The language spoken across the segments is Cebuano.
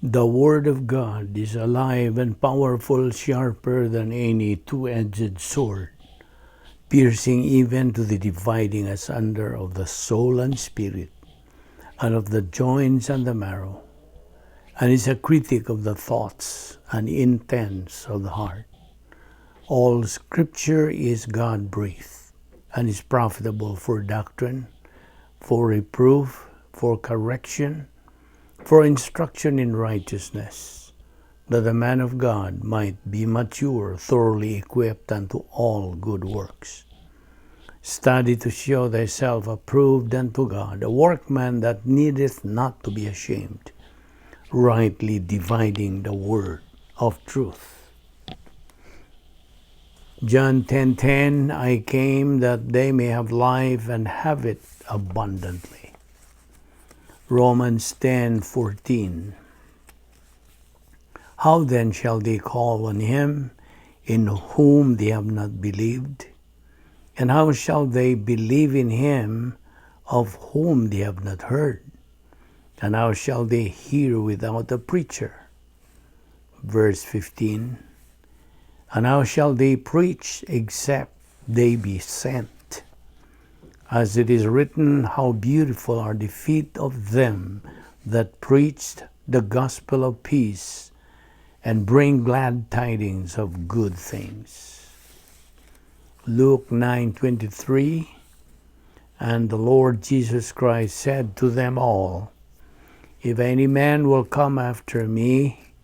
The Word of God is alive and powerful, sharper than any two-edged sword, piercing even to the dividing asunder of the soul and spirit, and of the joints and the marrow, and is a critic of the thoughts and intents of the heart. All Scripture is God-breathed, and is profitable for doctrine, for reproof, for correction, for instruction in righteousness, that the man of God might be mature, thoroughly equipped unto all good works. Study to show thyself approved unto God, a workman that needeth not to be ashamed, rightly dividing the word of truth. John 10:10, I came that they may have life and have it abundantly. Romans 10:14, How then shall they call on him in whom they have not believed? And how shall they believe in him of whom they have not heard? And how shall they hear without a preacher? Verse 15, And how shall they preach except they be sent? As it is written, how beautiful are the feet of them that preached the gospel of peace and bring glad tidings of good things. Luke 9:23, And the Lord Jesus Christ said to them all, If any man will come after me,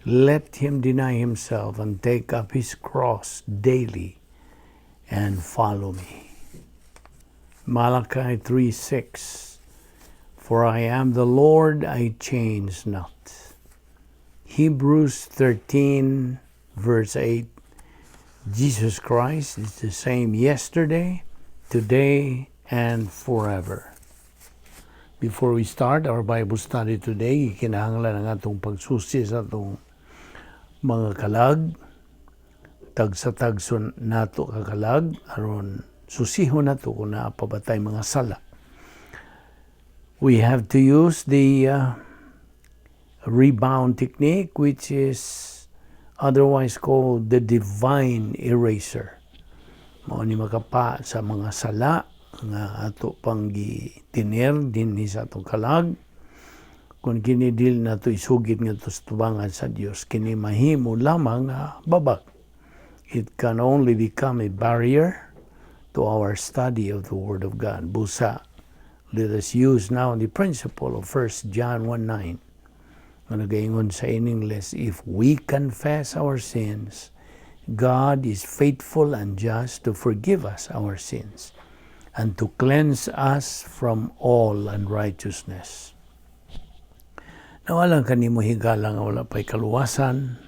let him deny himself and take up his cross daily and follow me. Malachi 3:6, For I am the Lord, I change not. Hebrews 13 verse 8, Jesus Christ is the same yesterday, today, and forever. Before we start our Bible study today, kinahanglan ang atong pagsusi sa atong mga kalag, tagsa-tagson nato kakalag, aron susihon nato kung naa pa ba tay mga sala. We have to use the rebound technique, which is otherwise called the divine eraser. Mao ni makapa sa mga sala nga ato pang gitiner dinhi sa atong kalag. Kung kini dili nato isugid ngadto sa tubangan sa Dios, kini mahimo lamang nga babag. It can only become a barrier to our study of the Word of God. Busa, let us use now the principle of 1 John 1:9. Nga nagaingon sa in English, if we confess our sins, God is faithful and just to forgive us our sins and to cleanse us from all unrighteousness. Nawalan kanimo higala nga wala pa'y kaluwasan,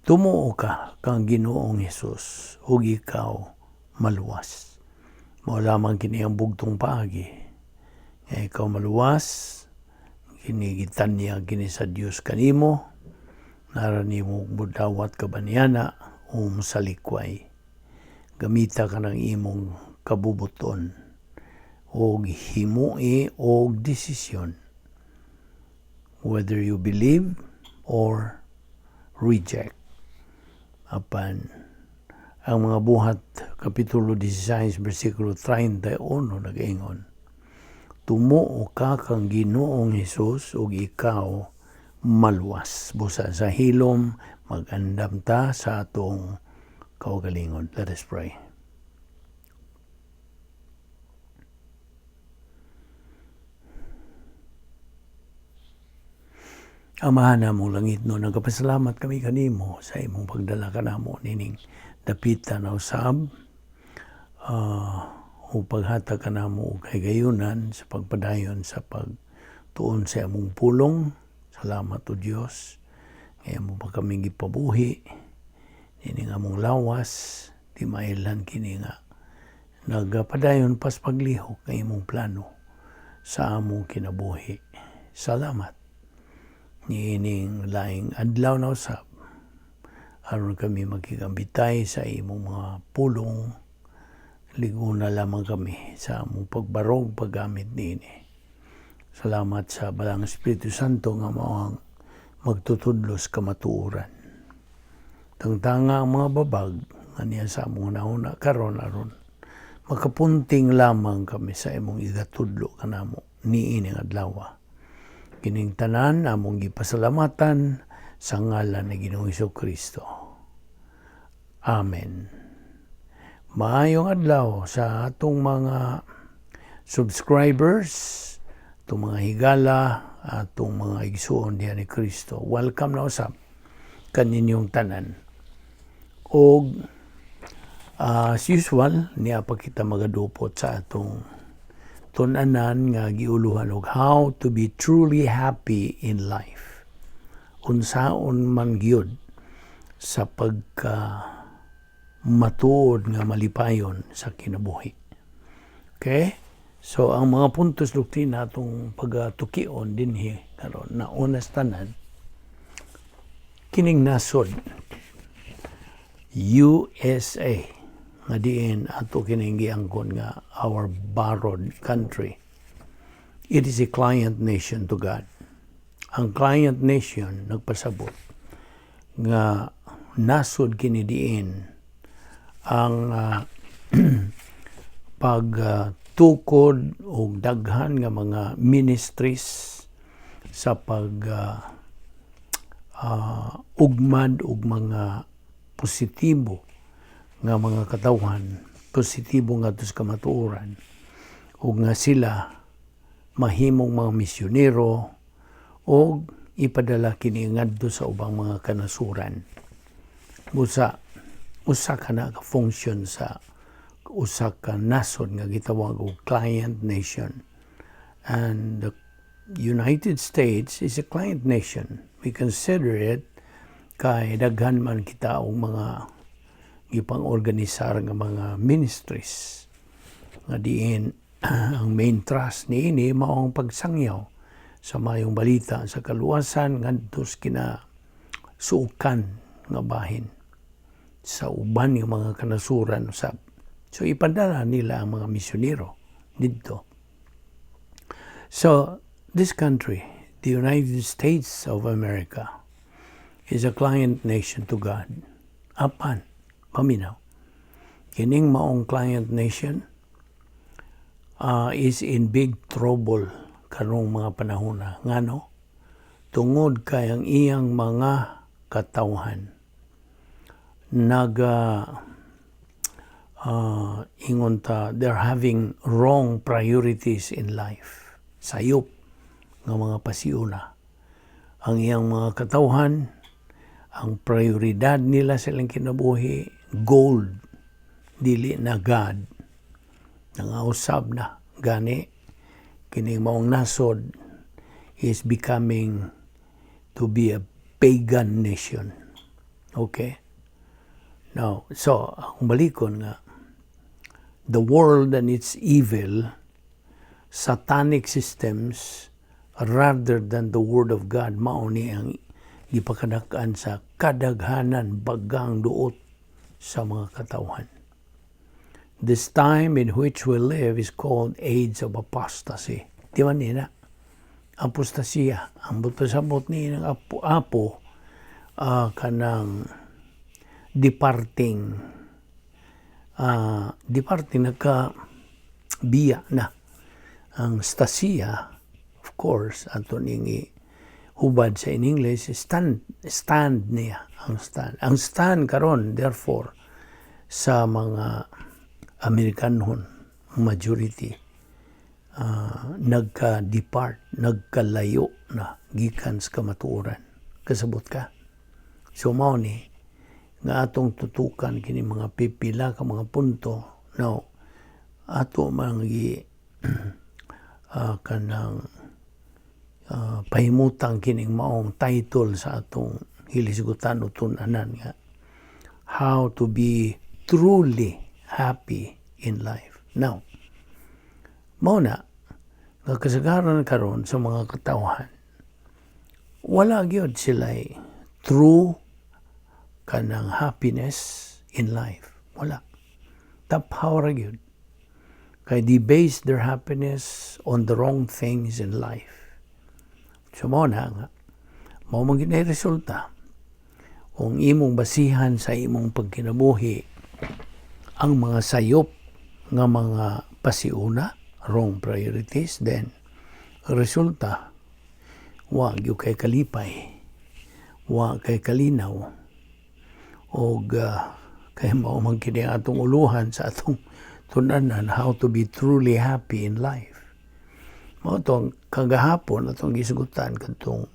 tumuo ka kang Ginoong Hesus ug ikaw maluwas. Mao lamang kini ang bugtong paagi nga ikaw maluwas. Kini gitanyag kini sa Dios kanimo, nara nimo mudawat ka ba niana o mosalikway. Gamita ka ng imong kabubuton og himui og desisyon, whether you believe or reject. Apan ang mga Buhat Kapitulo 16 versikulo 31 nagaingon, tumuo ka kang Ginoong Hesus ug ikaw maluwas. Busa sa hilom magandam ta sa atong kaugalingon. Let us pray. Amahan namong langit no, nagapasalamat kami kanimo sa imong pagdala kanamo nining dapita na usab, o paghatag kanamo og kahigayunan sa pagpadayon sa pagtuon sa among pulong. Salamat o Dios, nga imo pa kami gipabuhi nining among lawas, di mailhan kini nga nagapadayon pas paglihok ang imong plano sa among kinabuhi. Salamat niining laing adlaw na usab, aron kami magkikambitay sa imong mga pulong. Liguna lamang kami sa among pagbarog paggamit niini. Salamat sa Balang Espiritu Santo nga mao ang Magtutudlo sa kamatuoran. Tangtanga ang mga babag nga niya sa among hunahuna karon aron makapunting lamang kami sa imong igatudlo kanamo niining adlaw. Kining tanan among gipasalamatan sa ngalan ni Ginoong Kristo. Amen. Maayong adlaw sa atong mga subscribers, atong mga higala, atong mga igsuon diha ni Kristo. Welcome na usab kaninyong tanan. Og as usual, niya pa kita magadupot sa atong tun-anan nga giuluhan og "How to be truly happy in life." Unsaon man gyud sa pagka matuod nga malipayon sa kinabuhi. Okay? So ang mga puntos doktrina atong pagatukion dinhi karon na unas tanan kining nasod USA nga diin ato kining giangkon nga our borrowed country. It is a client nation to God. Ang client nation nagpasabot nga nasod kini diin ang pagtukod og daghan nga mga ministries sa pag ugmad og mga positibo nga mga katawhan, positibo nga sa kamatuoran, ug nga sila mahimong mga misyonero og ipadala kini ngadto sa ubang mga kanasuran. Busa usa ka na ka function sa usa ka nasod nga gitawag og client nation. And the United States is a client nation. We consider it kay daghan man kita og mga gipang-organisar nga mga ministries nga diin ang main thrust niini mao ang pagsangyaw sa mayong balita sa kaluwasan ngadto sa kinasuokan nga bahin sa uban nga mga kanasuran usab. So ipadala nila ang mga misyonero didto. So this country, the United States of America, is a client nation to God. Apan, paminaw, kining maong client nation is in big trouble karong mga panahon na. Ngano? Tungod kay ang iyang mga katawhan naga ingon ta, they're having wrong priorities in life. Sayop nga mga pasiuna. Ang iyang mga katawhan, ang prioridad nila sa ilang kinabuhi, gold, dili na God. Nangausab na gani kining maong nasod is becoming to be a pagan nation. Okay? Now, so, ang balikon nga, the world and its evil, satanic systems, rather than the Word of God, mao ni ang gipakadak-an sa kadaghanan bagang duot sa mga katawhan. This time in which we live is called age of apostasy. Di ba nina? Apostasya. Ang butasabot ni ng apo, apo kanang departing, nagka biya na ang stasia. Of course, ato ning hubad sa in English, stand, stand niya ang stand. Ang stand karon, therefore, sa mga Amerikanhon majority nagka-depart, nagkalayo na gikan sa kamatuoran. Kasabot ka? So mao ni nga atong tutukan kini mga pipila ka mga punto. Now, ato man gi kanang pahimutang kining maong title sa atong hilisgutan o tun-anan nga "How to be truly happy in life." Now, mao na nga kasagaran karon sa mga katawhan, wala gyud sila true kanang happiness in life. Wala. Taphaw ra gyud. Kay they base their happiness on the wrong things in life. So mao na nga, Mao man gyud resulta. Kung imong basihan sa imong pagkinabuhi ang mga sayop nga mga pasiuna, wrong priorities, then resulta, wa gyud kay kalipay, wa kay kalinaw, og kay mao man kini atong uluhan sa atong tun-anan, how to be truly happy in life. Mao tong kagahapon atong gisgutan kadtong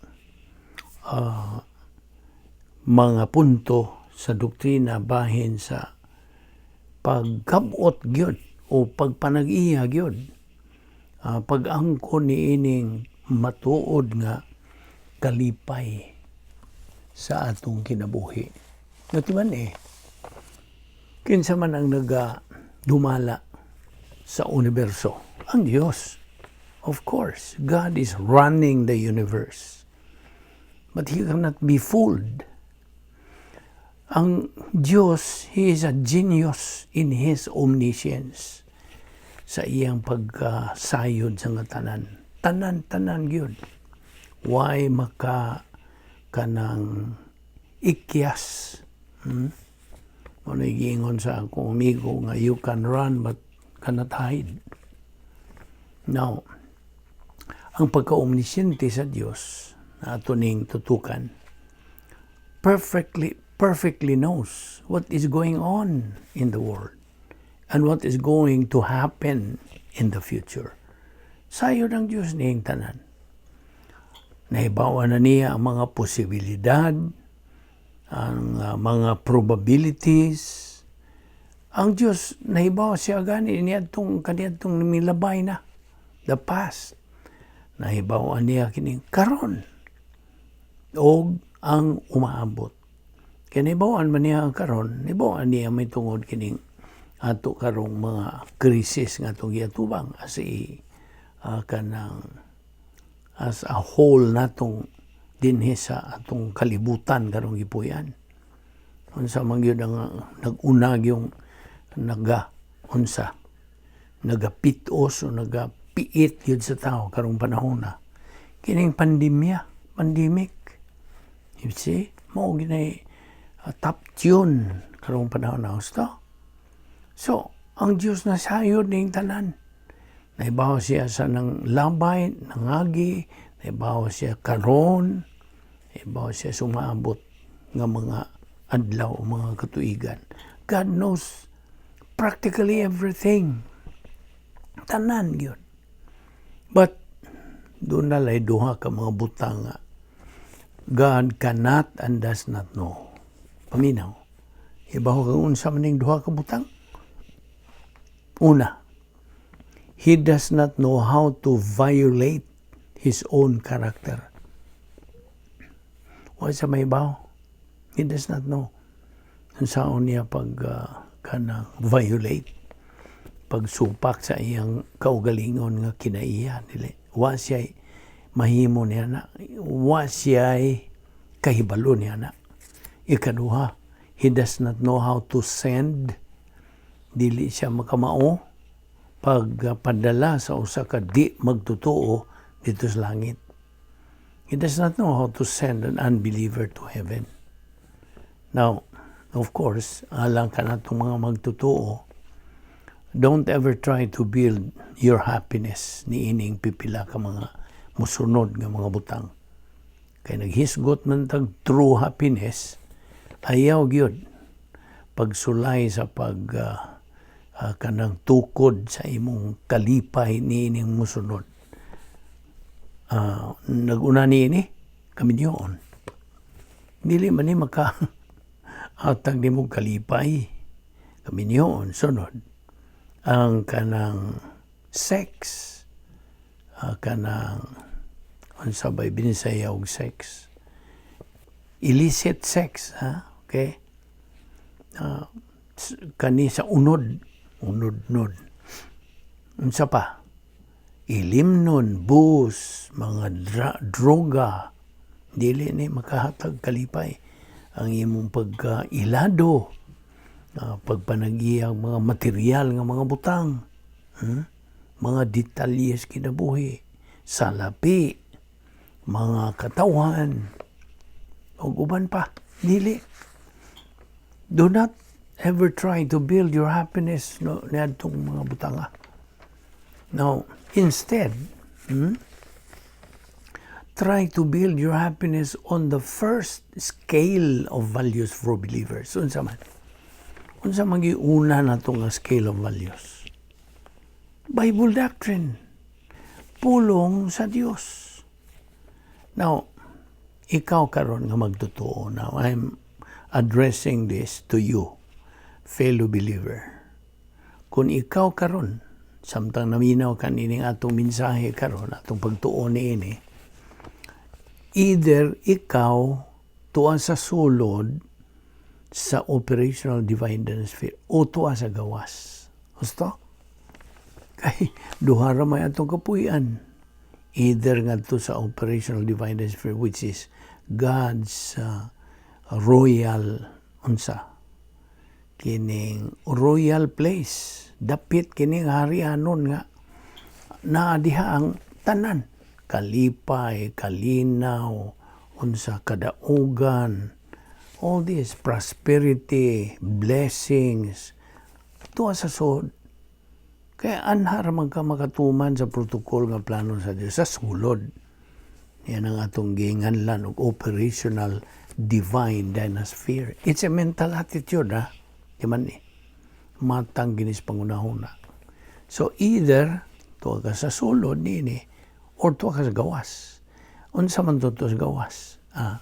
mga punto sa doktrina bahin sa pagkabot gyud o pagpanag-iya gyud, pag-angkon niining matuod nga kalipay sa atong kinabuhi. Natiman eh, kinsa man ang naga dumala sa universo? Ang Diyos. Of course, God is running the universe. But He cannot be fooled. Ang Diyos, He is a genius in His omniscience sa iyang pagkasayod sa nga tanan. Tanan, tanan gyud. Why maka kanang ikyas? Ano giingon sa akong amigo nga you can run but cannot hide. Now, ang pagka-omnisciente sa Dios na ato ning tutukan, perfectly perfectly knows what is going on in the world and what is going to happen in the future. Sayo ng Diyos niyang tanan. Nahibawan na niya ang mga posibilidad, ang mga probabilities. Ang Diyos, nahibaw siya gani niadtong kaniadtong milabay na, the past. Nahibaw niya kining karon og ang umaabot. Kaya nahibawan man niya ang karon, nahibawan niya may tungod kining ato karong mga krisis nga atong giatubang as a kanang as a whole natong dinhi sa atong kalibutan karong gipuy-an. Unsa man gyud ang nag-unag yung naga unsa nagapit-os o nagapiit gyud sa tao karong panahon na kining pandemya, pandemic. You see, mao ginay top tune karong panahon na, husto. So, ang Diyos na sayod ning tanan. Naibaw siya sa nang labay, nangagi, naibaw siya karon, naibaw siya sumaabot nga mga adlaw o mga katuigan. God knows practically everything. Tanan gyud. But duna lay duha ka mga butang nga God cannot and does not know. Paminaw. Ibaw kang unsa man ning duha ka butang? Una, He does not know how to violate His own character. Wa siya mahibaw. He does not know. Unsaon niya pag kanang violate, pagsupak sa iyang kaugalingon nga kinaiya dili. Wa siya mahimo niya na. Wa siya kahibalo niya na. Ikaduha, He does not know how to send. Dili siya makamao pagpadala sa usa ka di magtotoo didto sa langit. He does not know how to send an unbeliever to heaven. Now, of course, alang ka na itong mga magtotoo, don't ever try to build your happiness niining pipila ka mga musunod nga mga butang. Kay naghisgot man tag true happiness, ayaw gyud pagsulay sa pag kanang tukod sa imong kalipay niining musunod. Nag-una niini kaminyoon. Dili man ni maka atag nimo kalipay, kaminyoon. Sunod ang kanang sex, kanang unsa bay Binisaya og sex, illicit sex, ha, okay, kani sa unod unod nod, unsa pa, ilimnon, booze, mga droga, dili ni makahatag kalipay. Ang imong pagkailado, pagpanagiyang mga material nga mga butang, Mga detalye sa kinabuhi, salapi, mga katawan. Ug uban pa. Dili. Do not ever try to build your happiness, no, niadtong mga butanga. Now, instead, try to build your happiness on the first scale of values for believers. Unsa man? Unsa man giuna nato nga scale of values? Bible doctrine. Pulong sa Dios. Now, ikaw karon nga magtotoo. Now, I'm addressing this to you, fellow believer. Kung ikaw karon, samtang naminaw ka nining atong mensahe karon, atong pagtuon niini, either ikaw tuwa sa sulod sa operational divine sphere o tuwa sa gawas. Gusto? Kay duha ra may atong kapuy-an. Either ngadto sa operational divine sphere, which is God's royal, unsa kining royal place, dapit kining harianon nga naa diha ang tanan, kalipay, kalinaw, unsa, kadaugan, all this prosperity, blessings, tuwa sa sulod. Kaya anha ra man ka makatuman sa protocol nga plano sa Dios, sa sulod. Yan ang atong giinganlan og operational divine dynasphere. It's a mental attitude, ha? Di man ni. Matang ginis pangunahuna. So either tuwa ka sa sulod nini or tuwa ka sa gawas. Unsa man to sa gawas? Ah,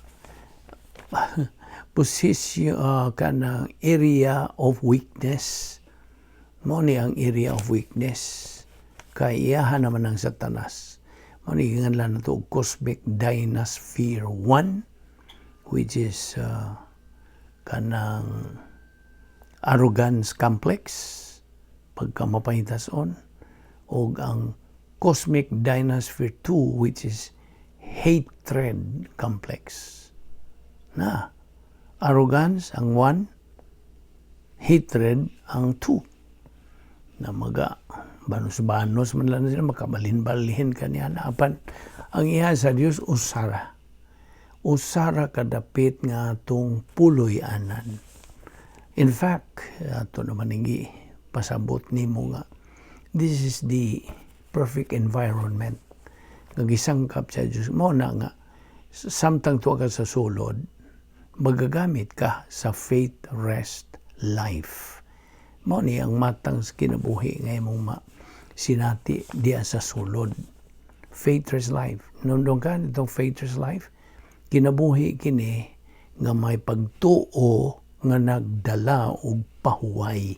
position, kanang area of weakness. Mao ni ang area of weakness. Kay iyahan naman ang Satanas. Mao ni giinganlan nato og cosmic dynasphere 1, which is kanang arrogance complex, pagka mapahitason, og ang cosmic dynasphere 2, which is hatred complex. Na arrogance ang 1, hatred ang 2, na maga banos-banos man lang sila, makabalhin-balhin kaniya. Apan ang iya sa Dios, usara usara kadapit nga atong puloy-anan. In fact, ato naman ingi pasabot nimo nga this is the perfect environment nga gisangkap sa Dios mo na nga samtang tuwa ka sa sulod, magagamit ka sa faith rest life. Mao ni ang matang sa kinabuhi nga imong ma sinati diya sa sulod. Faith rest life. Nundong ka nitong faith rest life, kinabuhi kini nga may pagtuo nga nagdala og pahuway.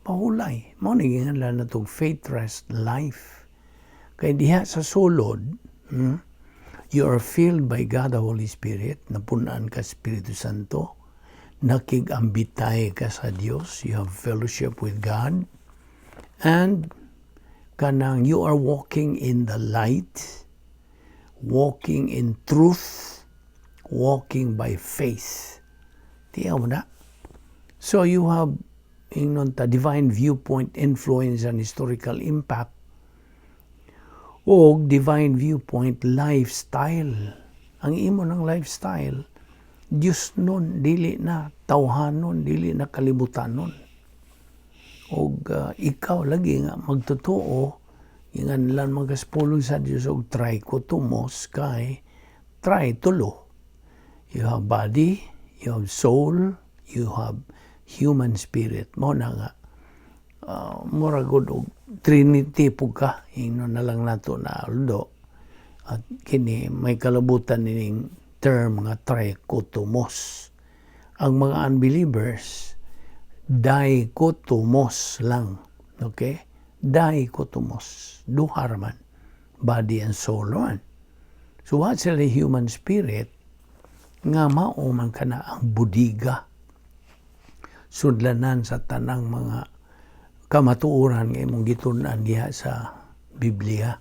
Pahulay. Mao ni giinganlan natong faith rest life. Kay diha sa sulod, you are filled by God the Holy Spirit, napunan ka Espiritu Santo, nakig-ambitay ka sa Dios, you have fellowship with God, and kanang you are walking in the light, walking in truth, walking by faith. Tiyaw mo na. So you have, ingnon ta, divine viewpoint, influence, and historical impact, o divine viewpoint lifestyle. Ang imo ng lifestyle, Diyos nun, dili na tawhanon, dili na kalibutanon. Og ikaw lagi nga magtotoo, inganlan magaspulong sa Dios og trichotomos, kay tri, tulo. You have body, you have soul, you have human spirit. Mao na nga mura gud og Trinity pud ka, ingnon na lang nato na aldo. At kini may kalabutan nining term nga trichotomos. Ang mga unbelievers, dichotomos lang. Okay? Dichotomos. Duha ra man. Body and soul man. So what sila human spirit nga mao man kana ang budiga, sudlanan sa tanang mga kamatuoran nga imong gitun-an diha sa Biblia.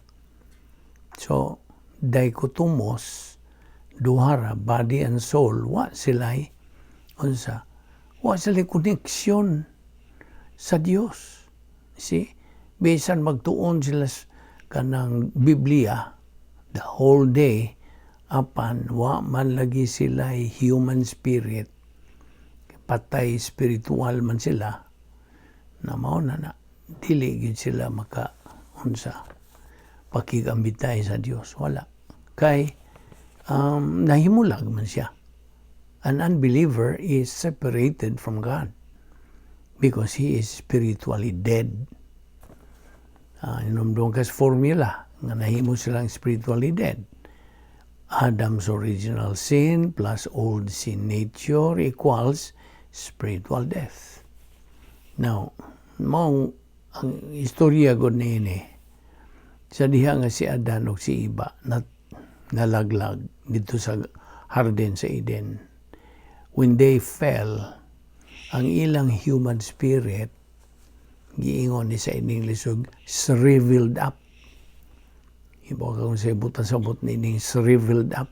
So, dichotomos, duha ra, body and soul, wa sila'y, unsa, wa sila'y koneksyon sa Dios. See? Bisan magtuon sila kanang Biblia the whole day, Apan wa man lagi sila human spirit, patay spiritual man sila na mao na na dili gyud sila maka unsa pakigambitay sa Dios. Wala kay nahimulag man siya. An unbeliever is separated from God because he is spiritually dead. Inomdong kas formula nga nahimo silang spiritually dead: Adam's original sin plus old sin nature equals spiritual death. Now, mao ang istorya gud niini sa diha nga si Adan ug si Eva na nalaglag didto sa hardin sa Eden. When they fell, ang ilang human spirit, giingon ni sa English og shriveled up. Iba ka kung sa butan sabot nining shriveled up.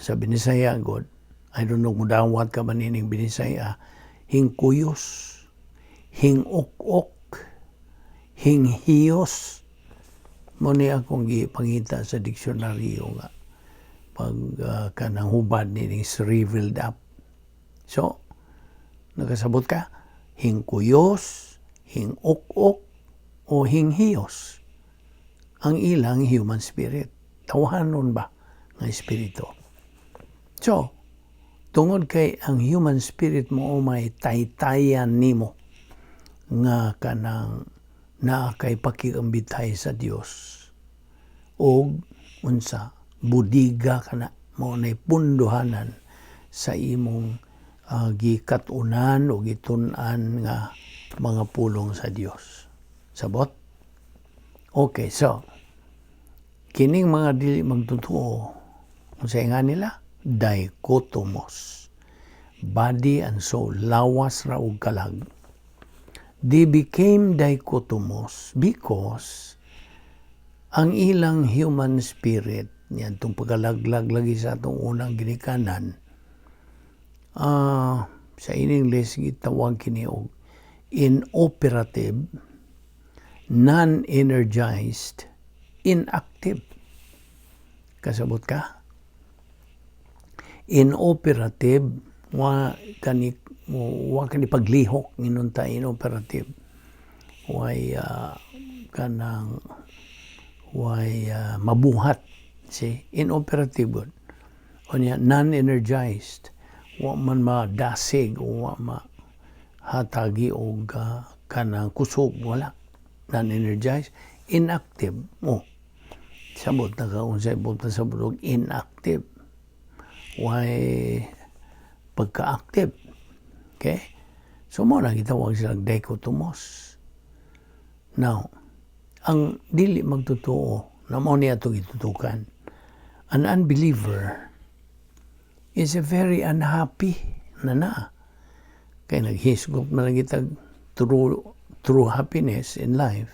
Sa Binisaya god, I don't know kung dawat ka ba nining Binisaya, hingkuyos, hinguk-ok, hinghiyos. Mao ni akong gipangita sa diksyonaryo nga pag kanang hubad nining shriveled up. So, nakasabot ka, hingkuyos, hinguk-ok, o hinghiyos ang ilang human spirit. Tawhanon ba nga espiritu? So, tungod kay ang human spirit mo may taytayan nimo nga kanang naa kay pakigambitay sa Dios og unsa budiga kana mao nay punduhanan sa imong gikat-unan o gitun-an nga mga pulong sa Dios. Sabot? Okay, so kining mga dili magtotoo, unsa nga nila? Dichotomous. Body and soul, lawas ra og kalag. They became dichotomous because ang ilang human spirit niyan itong pagkalaglag lagi sa atong unang ginikanan, sa in English gitawag kini og inoperative, non-energized, inactive. Kasabot ka? Inoperative, wa kani paglihok nginon ta inoperative. Way kanang way mabuhat, see, inoperative gud. Unya non-energized, wa man madasig o wa ma hatagi og kanang kusog, wala. Non-energized, inactive. Oh, sabot na ka unsay buta sa og inactive. Way pagka-active. Okay? So mao na gitawag silang dichotomous. Now, ang dili magtotoo na mao niya itong gitutukan. An unbeliever is a very unhappy na na. Kay naghisgot man lang kitag true happiness in life.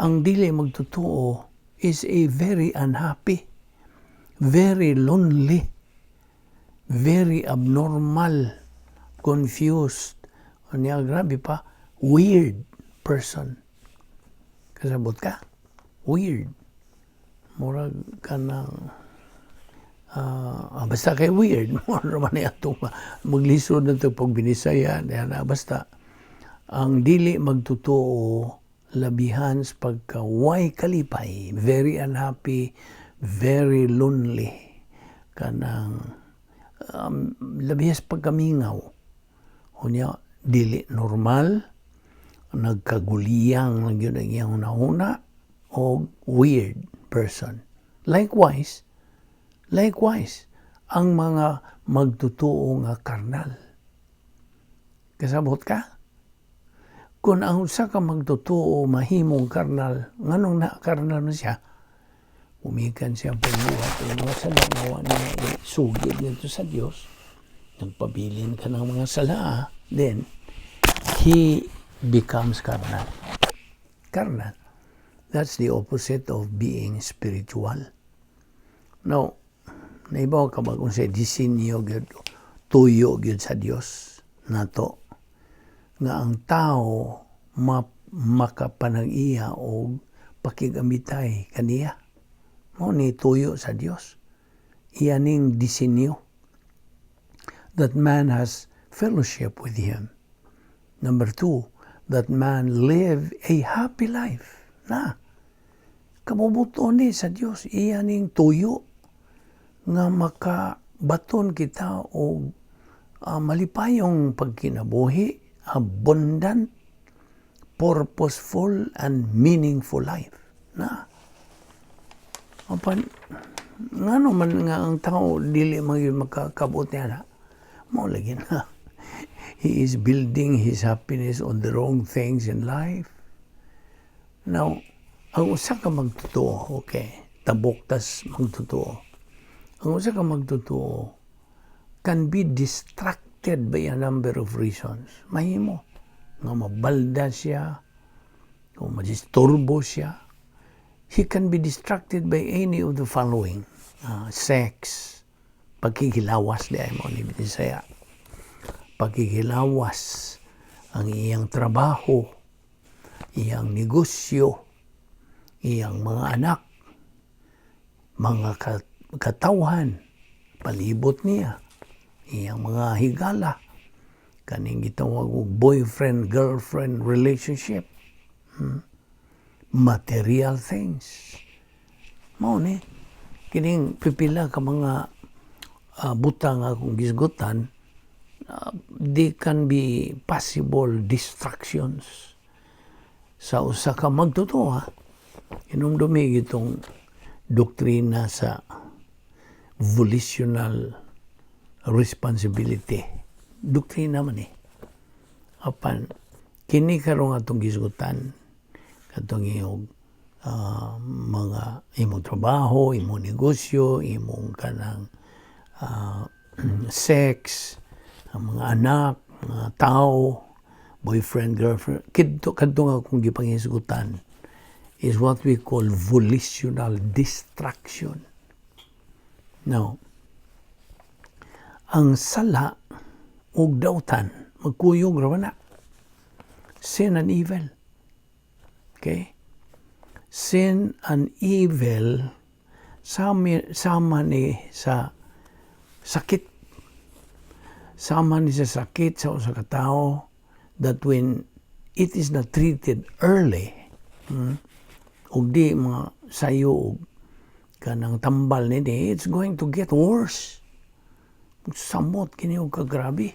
Ang dili magtotoo is a very unhappy, very lonely, very abnormal, confused, unya grabe pa, weird person. Kasabot ka? Weird. Murag kanang basta kay weird. Mura man ni atong maglisod na ito pag Binisaya. Na, basta ang dili magtotoo labihan sa pagka way kalipay, very unhappy, very lonely, kanang labihan sa pagkamingaw. Unya dili normal, nagkaguliyang lang yun ang iyang hunahuna, o weird person. Likewise, ang mga magtotoo nga karnal. Kasabot ka? Kung ang usa ka magtotoo mahimong karnal, nganong na karnal man siya? Umikan siya pagbuhat ng mga sala nga wa niya isugid nito sa Dios. Nagpabilin ka ng mga sala, then he becomes carnal. Carnal. That's the opposite of being spiritual. Now, naibaw ka ba kung sa disenyo gyud, tuyo gyud sa Dios nato nga ang tao makapanag-iya og pakigamitay kaniya? Mao ni tuyo sa Dios. Iya ning disenyo that man has fellowship with Him. Number two, that man live a happy life. Na, kabubut-on ni sa Dios, iya ning tuyo nga makabaton kita og malipayong pagkinabuhi, abundant, purposeful, and meaningful life. Na, apan, ngano man nga ang tao dili man gyud makakabot niya na, mao lagi na. He is building his happiness on the wrong things in life. Now, ang usa ka magtotoo, okay, tabok tas magtotoo. Ang usa ka magtotoo can be distracted by a number of reasons. Mahimo nga mabalda siya, o madisturbo siya. He can be distracted by any of the following. Sex, pagkikilawas diay mao ni Bisaya. Pagkikilawas ang iyang trabaho, iyang negosyo, iyang mga anak, mga katawhan, palibot niya, iyang mga higala, kaning gitawag og boyfriend girlfriend relationship, Material things. Mao ni kining pipila ka mga butang akong gisgutan, they can be possible distractions sa usa ka magtotoo. Hinumdumi itong doktrina sa volitional responsibility. Doktrina man eh. Apan, kini karong atong gisgutan, katong iyong mga imong trabaho, imong negosyo, imong kanang sex, ang mga anak, mga tao, boyfriend, girlfriend, kidto kadto nga akong gipanghisgutan is what we call volitional distraction. Now, ang sala ug dautan magkuyog ra na. Sin and evil. Okay? Sin and evil sama ni sa sakit. Sama ni sa sakit sa usa ka tawo that when it is not treated early, ug di mga sayo og kanang tambal nini, it's going to get worse. Samot kini og kagrabe.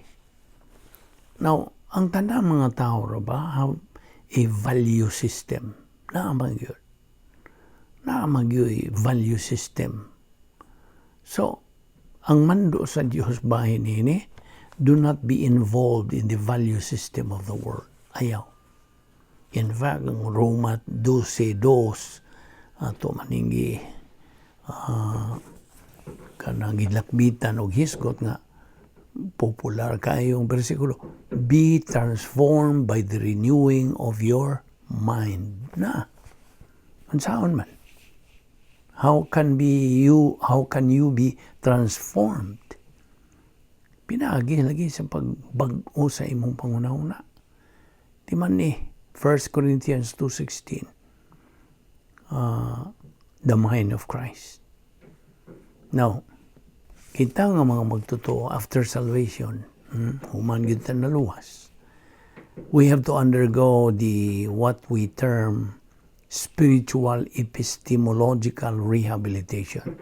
Now, ang tanang mga tao ra ba have a value system. Naa man gyud. Naa man gyud value system. So, ang mando sa Dios bahin nini, do not be involved in the value system of the world. Ayaw. In fact, ang Roma 12:2 ato maningi kanang gilakbitan og hisgot nga popular kayong bersikulo, "Be transformed by the renewing of your mind." Na unsaon man, how can you be transformed? Pinaagi lagi sa pagbag-o sa imong panghunahuna. Di man ni 1 Corinthians 2:16, the mind of Christ. Now, kita nga mga magtotoo after salvation, human gyud ta naluwas, we have to undergo the what we term spiritual epistemological rehabilitation.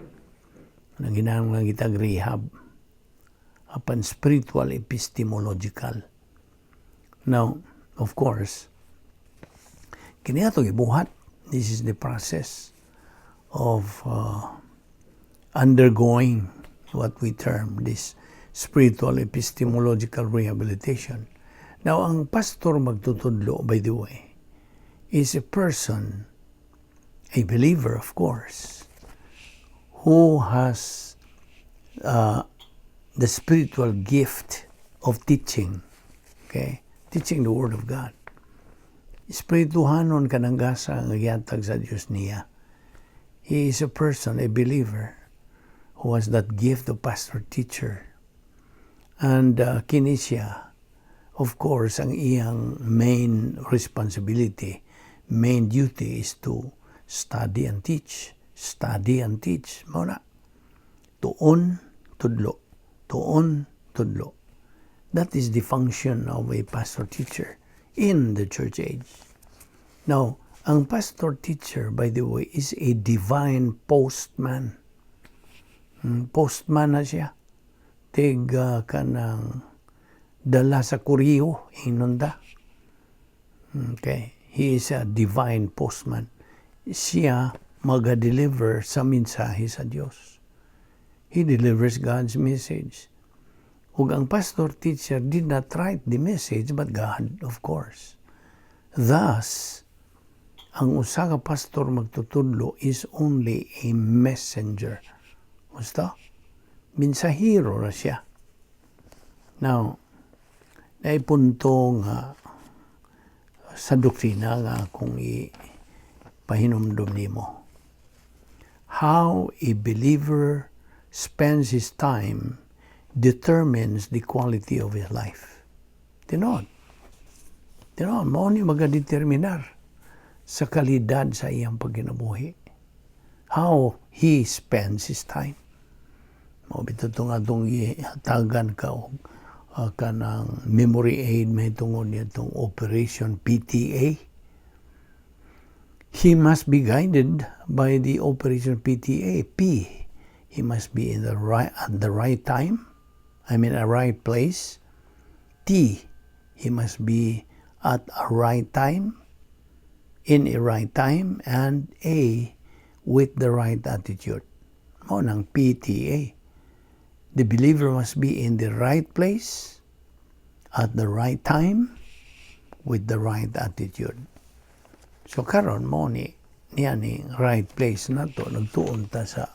Nang ginahanglan kitag rehab apan spiritual epistemological. Now, of course, kini ato gibuhat. This is the process of undergoing what we term this spiritual epistemological rehabilitation. Now, ang pastor magtutudlo, by the way, is a person, a believer, of course, who has the spiritual gift of teaching. Okay? Teaching the Word of God. Espirituhanon kanang gasa nga gihatag sa Dios niya. He is a person, a believer, who has that gift of pastor teacher. And kini siya, of course, ang iyang main responsibility, main duty is to study and teach. Study and teach. Mao na. Tuon, tudlo. Tuon, tudlo. That is the function of a pastor teacher in the church age. Now, ang pastor teacher, by the way, is a divine postman. Postman na siya. Tig kanang dala sa koreo, inunda. Okay. He is a divine postman. Siya maga-deliver sa mensahe sa Dios. He delivers God's message. Ug ang pastor teacher did not write the message but God, of course. Thus, ang usa ka pastor magtutudlo is only a messenger. Gusto? Mensahero ra siya. Now, naipunto nga sa doktrina nga akong ipahinumdum nimo. How a believer spends his time determines the quality of his life. Tinuod. Tinuod, mao ni magadeterminar sa kalidad sa iyang pagkinabuhi. How he spends his time. Mao bitaw itong atong gihatagan ka og kanang memory aid may tungod niya itong Operation PTA. He must be guided by the Operation PTA. P. He must be in the right at the right time. I mean, a right place. T. He must be at a right time, in a right time, and A, with the right attitude. Mao nang PTA. The believer must be in the right place, at the right time, with the right attitude. So karon mao ni niya ni right place na to, nagtuon ta sa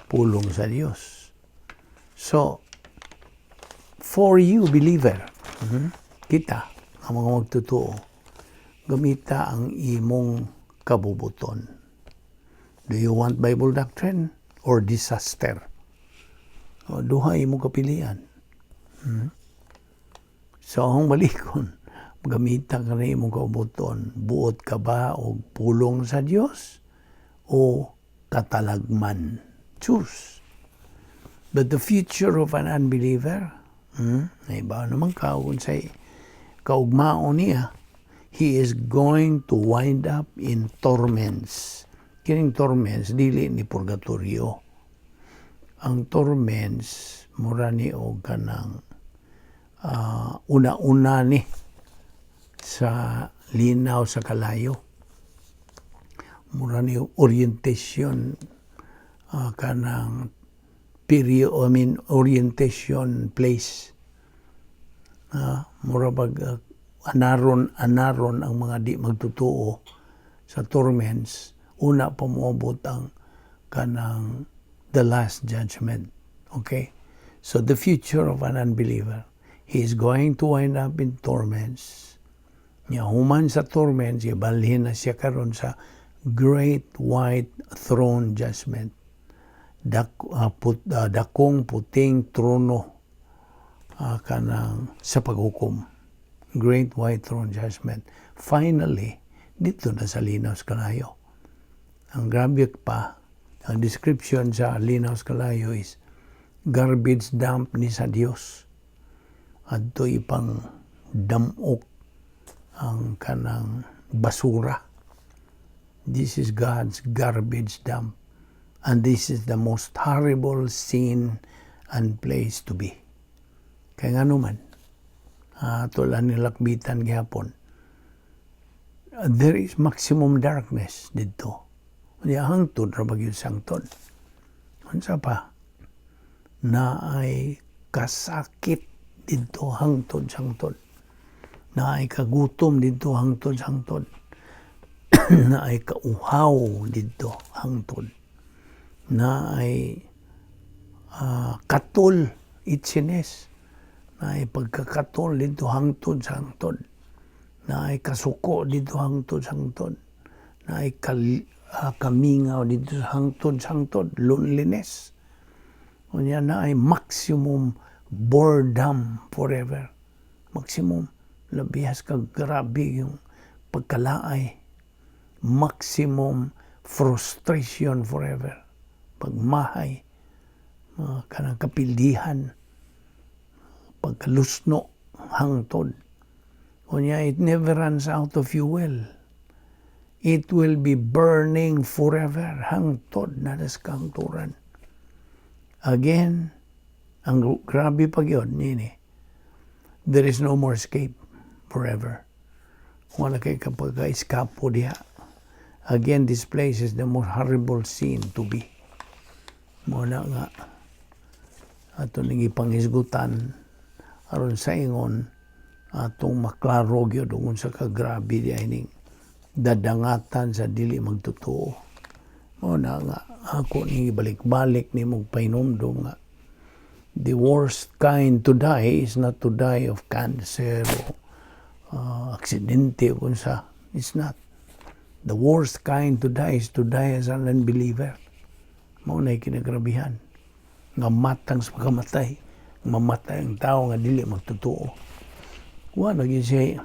pulong sa Dios. So for you believer, kita ang mga magtotoo, gamita ang imong kabubuton. Do you want Bible doctrine or disaster? O, duha imong kapilian. So, ang balikon, gamita ka na imong kabubuton, buot ka ba og pulong sa Dios o katalagman? Choose. But the future of an unbeliever, ay ba naman ka kung say kaugmaon niya, he is going to wind up in torments. Kining torments, dili ni purgatorio. Ang torments, mura ni og kanang una-una ni sa linaw sa kalayo. Mura ni orientation kanang period, I mean, orientation place. Mura bag anaron anaron ang mga di magtotoo sa torments una pa moabot ang kanang the last judgment. Okay, so the future of an unbeliever, he is going to wind up in torments. Nya human sa torments, ibalhin na siya karon sa Great White Throne Judgment, dakong puting trono kanang sa paghukom, Great White Throne Judgment. Finally, didto na sa linaw sa kalayo. Ang grabe pa, ang description sa linaw sa kalayo is garbage dump ni sa Dios. Adto ipang damok ang kanang basura. This is God's garbage dump. And this is the most horrible scene and place to be. Kaya nga naman, tulad nilakbitan gihapon, there is maximum darkness didto. Unya hangtod ra ba gyud sangtod. Unsa pa? Naay kasakit didto hangtod sangtod. Naay kagutom didto hangtod sangtod. Naay kauhaw didto hangtod. Naay katol, itchiness. Naay pagkakatol didto hangtod sangtod. Naay kasuko didto hangtod sangtod. Naay kamingaw didto hangtod sangtod, loneliness. Unya naay maximum boredom forever. Maximum labihas ka grabe yung pagkalaay. Maximum Frustration forever. Pagmahay, mga kanang kapildihan, pagkalusno, hangtod. Unya, it never runs out of fuel. It will be burning forever, hangtod na sa kahangturan. Again, ang grabe pa gyud nini, there is no more escape forever. Wala kay kapag eskapo diha. Again, this place is the most horrible scene to be. Mao na nga ato ning ipanghisgutan aron sa ingon atong maklaro gyud unsa ka grabe diay ning dadangatan sa dili magtotoo. Mao na nga ako ning ibalik-balik nimo pahinumdom nga the worst kind to die is not to die of cancer o aksidente o kung sa. It's not. The worst kind to die is to die as an unbeliever. Mao na kinagrabihan. Nga matang sa pagkamatay. Mamatay ang tao nga dili magtotoo. Wa na gyud siya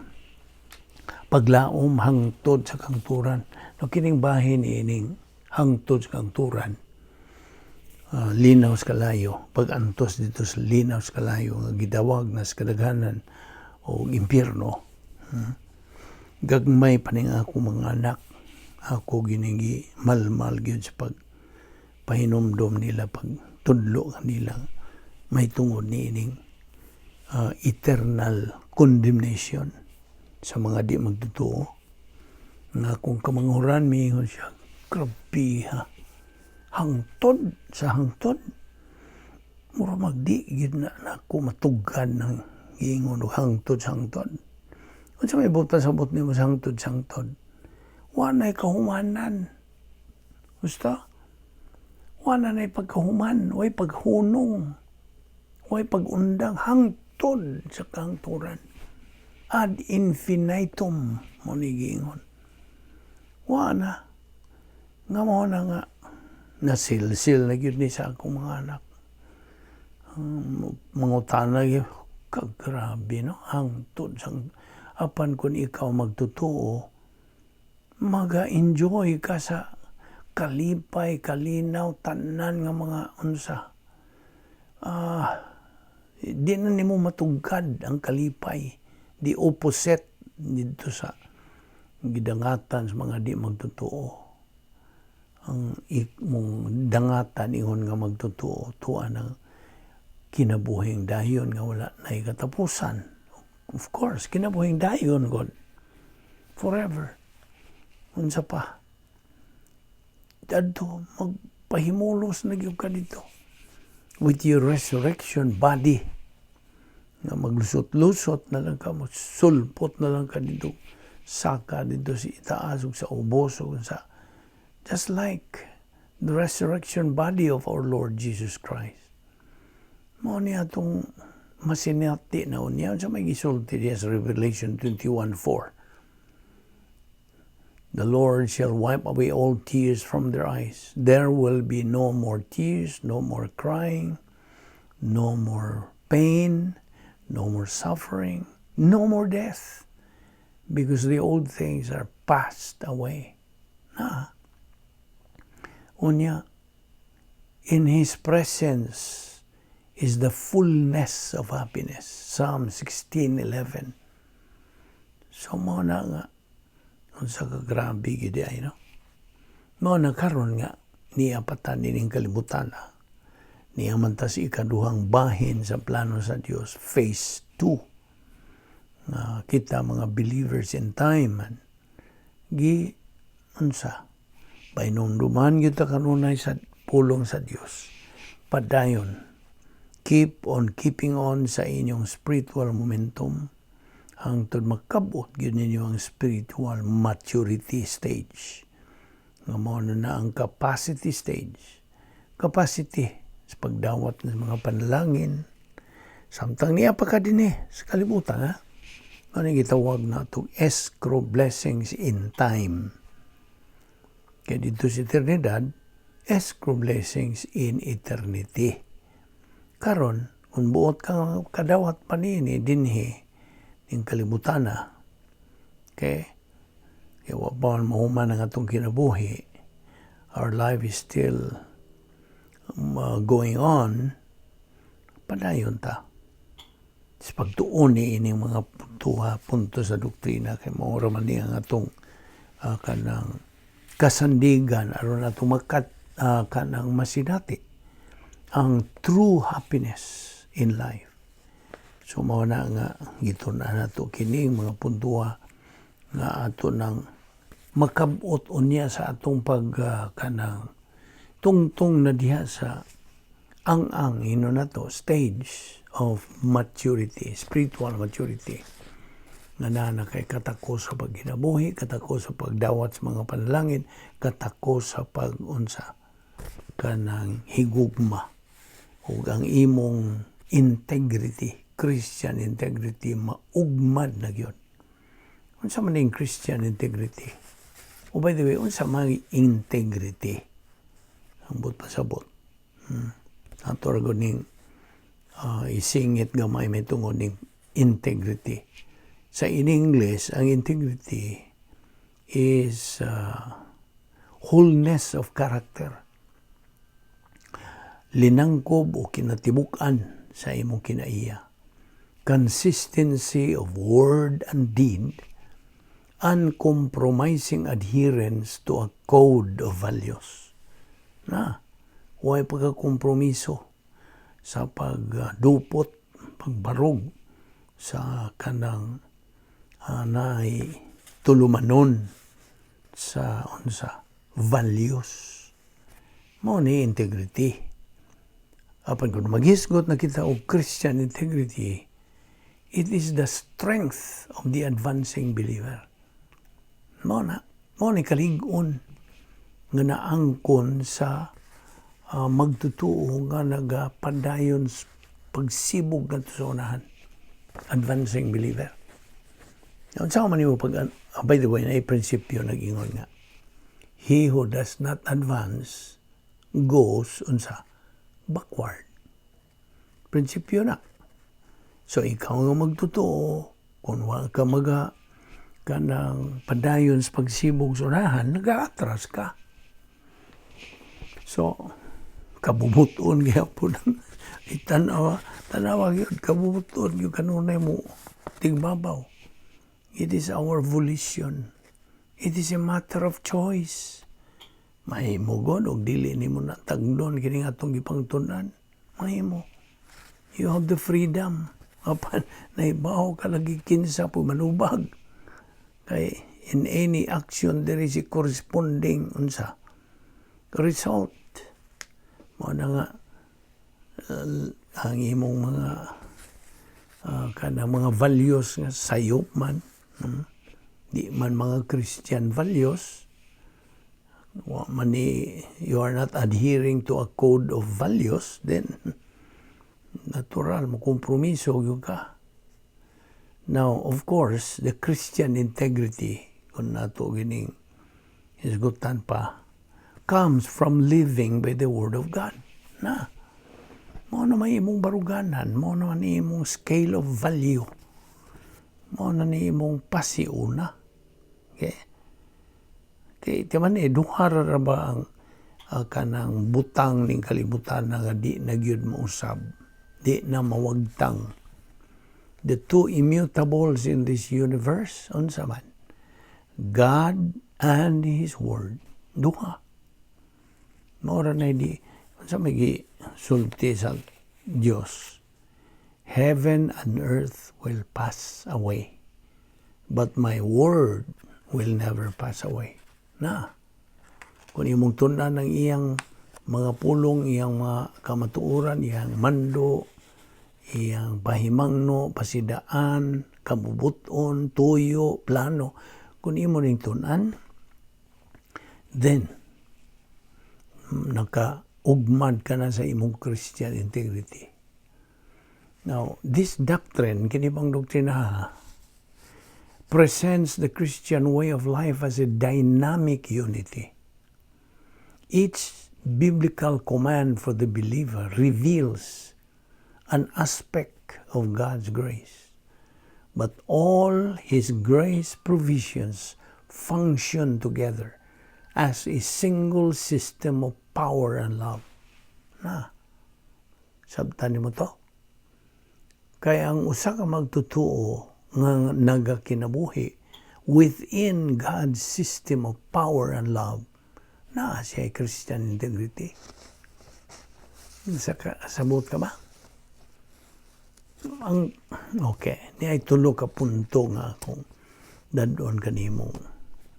paglaom hangtod sa kangturan. No kining bahin ining hangtod sa kangturan. Linaw sa kalayo, pag-antos dito sa linaw sa kalayo nga gidawag na sa kadaghanan o impyerno. Gagmay pa ning ako mga anak, ako giningi malmal gyud sa pag pahinumdom nila, pag tudlo kanila may tungod ni ining eternal condemnation sa mga di magtotoo. Nga kung kamanghuran, miingon siya, "Grabe ha, hangtod sa hangtod, mura magdi gyud na nako matugad ng giingon og hangtod sa hangtod." Unsa may butan sabot nimo sa hangtod sa hangtod? Wa nay kahumanan. Gusto? Wa na nay pagkahuman, way paghunong, way pag-undang, hangtod sa kahangturan. Ad infinitum mo ni giingon. Wa na. Nga mo na nga nasilsil na gyud ni sa akong mga anak. Mangutana gyud, kagrabe no, hangtod sa, apan kung ikaw magtotoo, maga-enjoy ka sa kalipay, kalinaw, tanan nga mga unsa. Di na nimo matugkad ang kalipay. The opposite dito sa gidangatan sa mga di magtotoo. Ang mong dangatan ingon nga magtotoo, tuwa ng kinabuhing dayon nga wala na katapusan. Of course, kinabuhing dayon God. Forever. Unsa pa? Adto magpahimulos na gyud ka dito with your resurrection body nga maglusot-lusot na lang ka, sulpot na lang ka dito, saka dito sa itaas ug sa ubos ug sa, just like the resurrection body of our Lord Jesus Christ. Mao ni atong masinati na unya sa may gisulti diya sa Revelation 21:4. "The Lord shall wipe away all tears from their eyes. There will be no more tears, no more crying, no more pain, no more suffering, no more death, because the old things are passed away." Na. Unya, in His presence is the fullness of happiness. Psalm 16:11. So mao na nga unsa ka grabe gid ay, no. Mao na karon nga niya patan ining kalibutan na. Niya man ta sa ikaduhang bahin sa plano sa Dios, phase 2. Nga kita mga believers in time man gi unsa pahinumduman gyud ta kanunay sa pulong sa Dios. Padayon, keep on keeping on sa inyong spiritual momentum hangtod makabot gyud ninyo ang spiritual maturity stage. Nga mao na na ang capacity stage. Capacity sa pagdawat ng mga panalangin. Samtang niya pa ka dinhi sa kalibutan, ha? Ano yung gitawag na itong escrow blessings in time? Kaya dito sa eternidad, escrow blessings in eternity. Karon, kung buot ka kadawat pa niini dinhi ning kalibutan na, okay? Kaya wa pa man mahuman ang atong kinabuhi, Our life is still going on. Padayon ta sa pagtuon ni ining mga puntuha, punto sa doktrina, kay mao ra man ni ang atong kanang kasandigan aron atong makat kanang masinati ang true happiness in life. So mao na nga gitun-an nato kining mga puntuha nga ato nang makabot unya sa atong pag kanang tungtong na diha sa ang ino nato stage of maturity, spiritual maturity, nga naa na kay katako sa pagkinabuhi, katako sa pagdawat sa mga panalangin, katako sa pag-unsa kanang higugma, ug ang imong integrity, Christian integrity, maugmad na gyud. Unsa man ning Christian integrity? Oh, by the way, unsa man integrity? Ambot pasabot. Ato ra gud ning isingit gamay may tungod ning integrity. Sa in English, ang integrity is wholeness of character. Linangkob o kinatibuk-an sa imong kinaiya. Consistency of word and deed, uncompromising adherence to a code of values. Na, way pagkakompromiso sa pagdupot, pagbarog sa kanang naay tulumanon sa unsa values. Mao ni integrity. Apan kung maghisgot na kita og Christian integrity, it is the strength of the advancing believer. Mao na, mao ni kalig-on nga naangkon sa magtutuo nga nagapadayon sa pagsibog ngadto sa unahan. Advancing believer. Unsa man nimo pag by the way, naay prinsipyo nag-ingon nga he who does not advance goes unsa backward. Prinsipyo na. So ikaw nga magtotoo, kung wa ka maga kanang padayon sa pagsibog sa unahan, nagaatras ka. So, kabubuton gyapon ang itanawa, tanawa gyud, kabubuton gyud kanunay mo tigbabaw. It is our volition. It is a matter of choice. Mahimo god og dili nimo na tagdon kining atong gipangtun-an. Mahimo. You have the freedom. Apan nahibaw ka lagi kinsa po manubag. Kay in any action there is a corresponding unsa result. Mao na nga ang imong mga kanang mga values nga sayop man, di man mga Christian values, wa man ni, you are not adhering to a code of values, then natural mo kompromiso gyud ka. Now, of course, the Christian integrity, kung nato gining hisgutan pa, comes from living by the Word of God. Na, mao na may imong baruganan, mao na man imong scale of value, mao na ni imong pasiuna. Okay? Kay ti man eh, duha ra ba ang kanang butang ning kalibutan nga di na gyud mausab, di na mawagtang? The two immutables in this universe, unsa man? God and His Word. Duha. Mao ra na di, unsa may gisulti sa Dios? "Heaven and earth will pass away, but my word will never pass away." Na, kung imong tun-an ang iyang mga pulong, iyang mga kamatuoran, iyang mando, iyang pahimangno, pasidaan, kabubuton, tuyo, plano, kung imo ning tun-an, then naka-ugmad ka na sa imong Christian integrity. Now, this doctrine, kini bang doktrina, presents the Christian way of life as a dynamic unity. Each biblical command for the believer reveals an aspect of God's grace. But all His grace provisions function together as a single system of power and love. Na, sabtan mo to? Kaya ang usa ka magtutuo nga nagakinabuhi within God's system of power and love, na siya Christian integrity. Sa sabot ka ba? Ang okay, ni ay tulo ka punto nga akong dad-on kanimo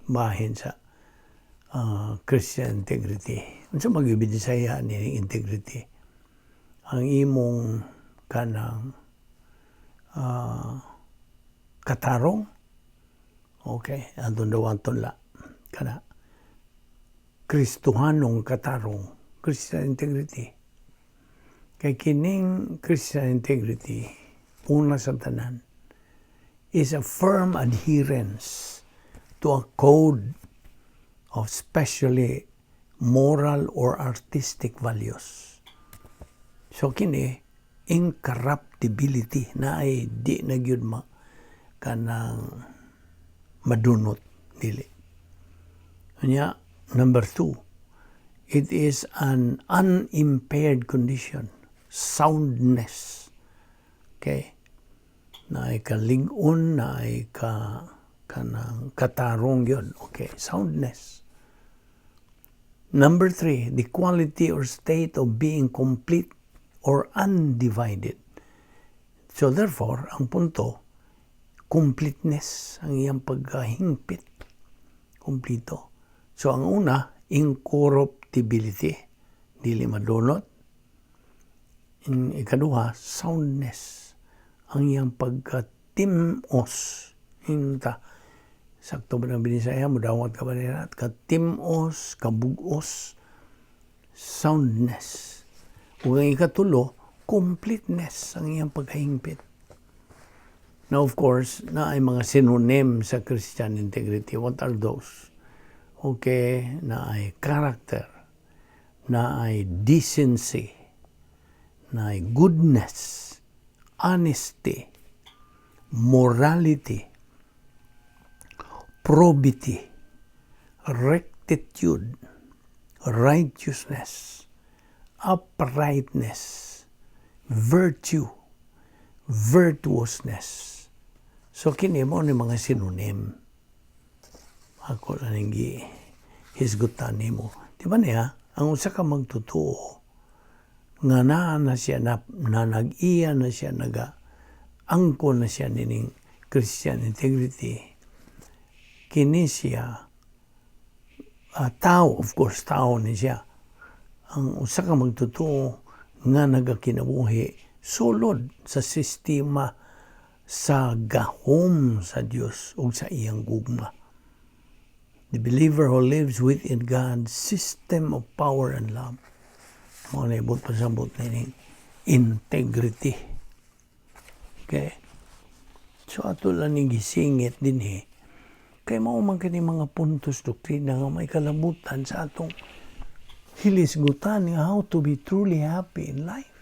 bahin sa Christian integrity. Unsa mag-Bisaya ni integrity? Ang imong kanang katarong. Okay, atong dawaton la kana Kristohanong katarong, Christian integrity. Kay kining Christian integrity, una sa tanan, is a firm adherence to a code of especially moral or artistic values. So kini incorruptibility na ay di na gyud ma kanang madunot, dili. Unya, number two, it is an unimpaired condition, soundness. Okay? Na ay kalig-on, na ay ka kanang katarong yun. Okay, soundness. Number three, the quality or state of being complete or undivided. So therefore, ang punto, completeness, ang iyang pagkahingpit. Kumplito. So ang una, incorruptibility, dili madunot. In ikaduha, soundness, ang iyang pagkatimos. Hinta, sakto ba ng Binisaya, mudawat ka ba nila? Katimos, kabugos, soundness. Ug ang ikatulo, completeness, ang iyang pagkahingpit. Now, of course, na ay mga synonym sa Christian integrity. What are those? Okay, na ay character, na ay decency, na ay goodness, honesty, morality, probity, rectitude, righteousness, uprightness, virtue, virtuousness. So kini mo ni mga synonym. Ako lang ning hisgutan nimo. Di ba niya, ang usa ka magtotoo nga naa na siya na nag-iya na siya, naga angkon na siya nining Christian integrity, kini siya tao, of course tao ni siya, ang usa ka magtotoo nga nagakinabuhi sulod sa sistema sa gahom sa Dios ug sa iyang gugma. The believer who lives within God's system of power and love. Mao na ibot pasabot nining integrity. Okay? So ato lang ning gisingit dinhi kay mao man kini mga puntos doktrina nga may kalabutan sa atong hilisgutan nga how to be truly happy in life.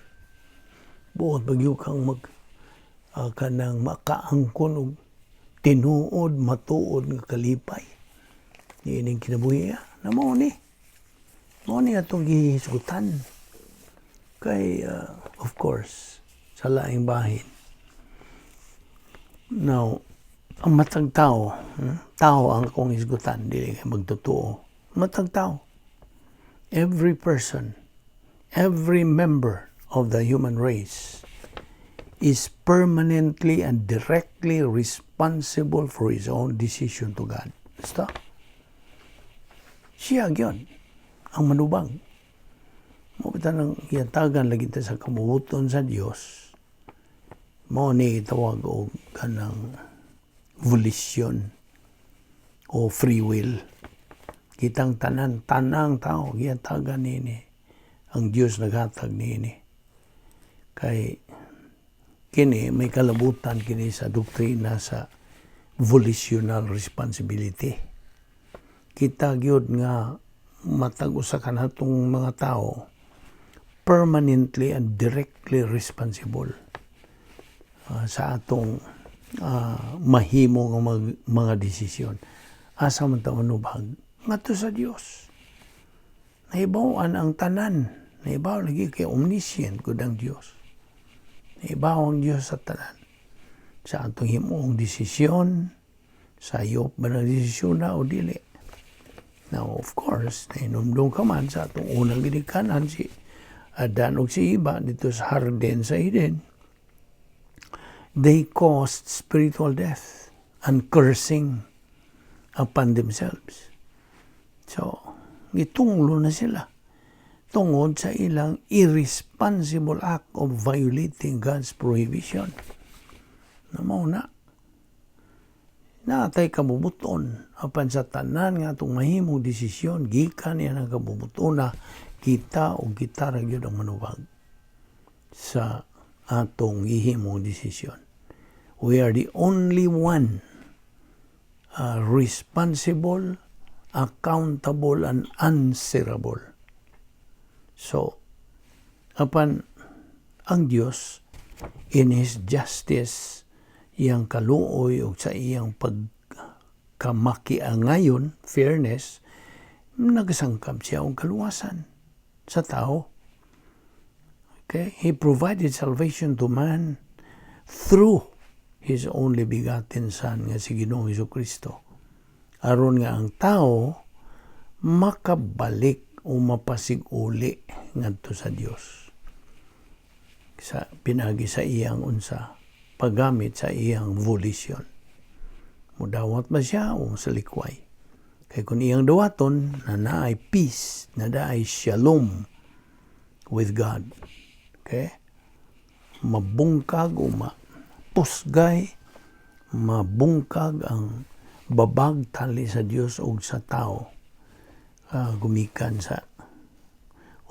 Buot bagyo kang mag kanang makaangkon og tinuod matuod nga kalipay niining kinabuhi na mao ni atong gihisgutan kay of course sa laing bahin. Now, ang matag tao, tao ang akong hisgutan, dili kay magtotoo, matag tao, every person, every member of the human race is permanently and directly responsible for his own decision to God. Basta. Siya gyud ang manubang. Mao bitaw nang gihatagan lagi ta sa kabubuton sa Dios. Mao ni tawag og kanang volition o free will. Kitang tanan, tanang tao gihatagan nini. Ang Dios naghatag niini. Kay kini may kalabutan kini sa doktrina sa volitional responsibility. Kita gyud nga matag usa kanatong mga tao permanently and directly responsible sa atong mahimo nga mga desisyon. Asa man ta manubag? ngadto sa Dios. Nahibaw-an ang tanan. Nahibaw lagi kay omniscient gud ang Dios. Nahibaw ang Dios sa tanan. Sa atong himuong desisyon, sayop ba ng desisyon na o dili. Now, of course, nahinumdum ka man sa atong unang ginikanan, si Adan ug si Eva didto sa hardin sa Eden. They caused spiritual death and cursing upon themselves. So, gitunglo na sila tungod sa ilang irresponsible act of violating God's prohibition. Na mao na, naa tay kabubut-on apan sa tanan nga atong mahimong desisyon gikan niya ng kabubut-on na kita o kita ra gyud ang manubag sa atong gihimong desisyon. We are the only one responsible, accountable, and answerable. So, apan ang Dios in His justice, iyang kaluoy o sa iyang pagkamakiangayon, fairness, nagasangkap siya og kaluwasan sa tao. Okay? He provided salvation to man through His only begotten Son nga si Ginoong Kristo. Aron nga ang tao makabalik o mapasiguli ngadto sa Dios sa pinagi sa iyang unsa, paggamit sa iyang volition. Mudawat ba siya o salikway? Kay kung iyang dawaton, na naay peace, na naay shalom with God. Okay? Mabungkag o mapusgay, mabungkag ang babag tali sa Dios o sa tao gumikan sa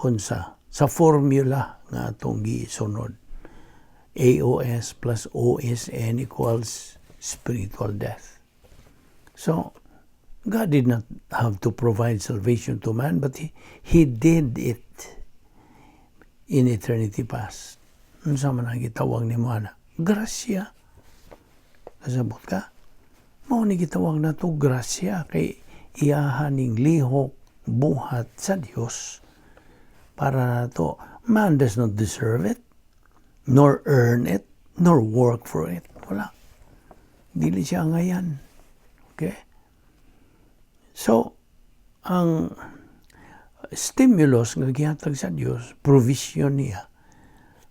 unsa, sa formula nga atong gisunod, AOS plus OSN equals spiritual death. So, God did not have to provide salvation to man, but He did it in eternity past. Unsa man ang gitawag nimo ana? Grasya. Kasabot ka? Mao ni gitawag nato grasya kay iyaha ning lihok buhat sa Dios para nato. Man does not deserve it, nor earn it, nor work for it. Wala. Dili siya ngayan. Okay? So, ang stimulus nga gihatag sa Dios, provision niya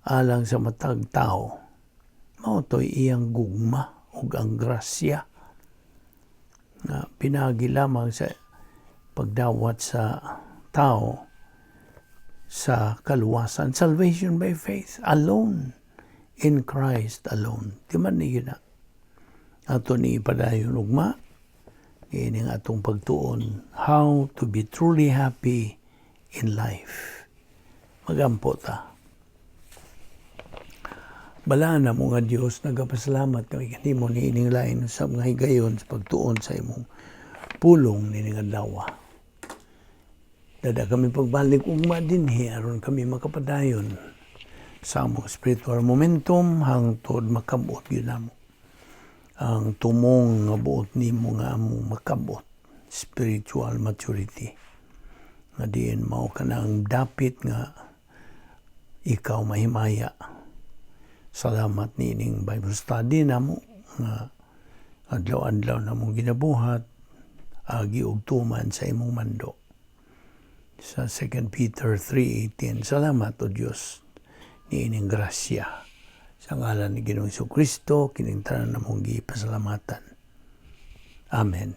alang sa matag tao, mao to'y iyang gugma ug ang grasya nga pinagi lamang sa pagdawat sa tao sa kaluwasan. Salvation by faith alone, in Christ alone. Di man ni na. Ato ni ipadayon ugma, ining atong pagtuon, how to be truly happy in life. Magampo ta. Balaan namo nga Dios, nagapasalamat kami kanimo niining lain sa mga higayon sa pagtuon sa imong pulong nining adlaw. Dada kami pagbalik ugma dinhi aron kami makapadayon sa among spiritual momentum hangtod makabot gyud namo ang tumong nga buot nimo nga among makabot, spiritual maturity nga diin mao kanang dapit nga ikaw mahimaya. Salamat niining Bible study namo nga adlaw-adlaw namong ginabuhat agi og tuman sa imong mando sa 2 Peter 3:18. Salamat, O Dios, niining grasya. Sa ngalan ni Ginoong Kristo kining tanan namong gipasalamatan. Amen.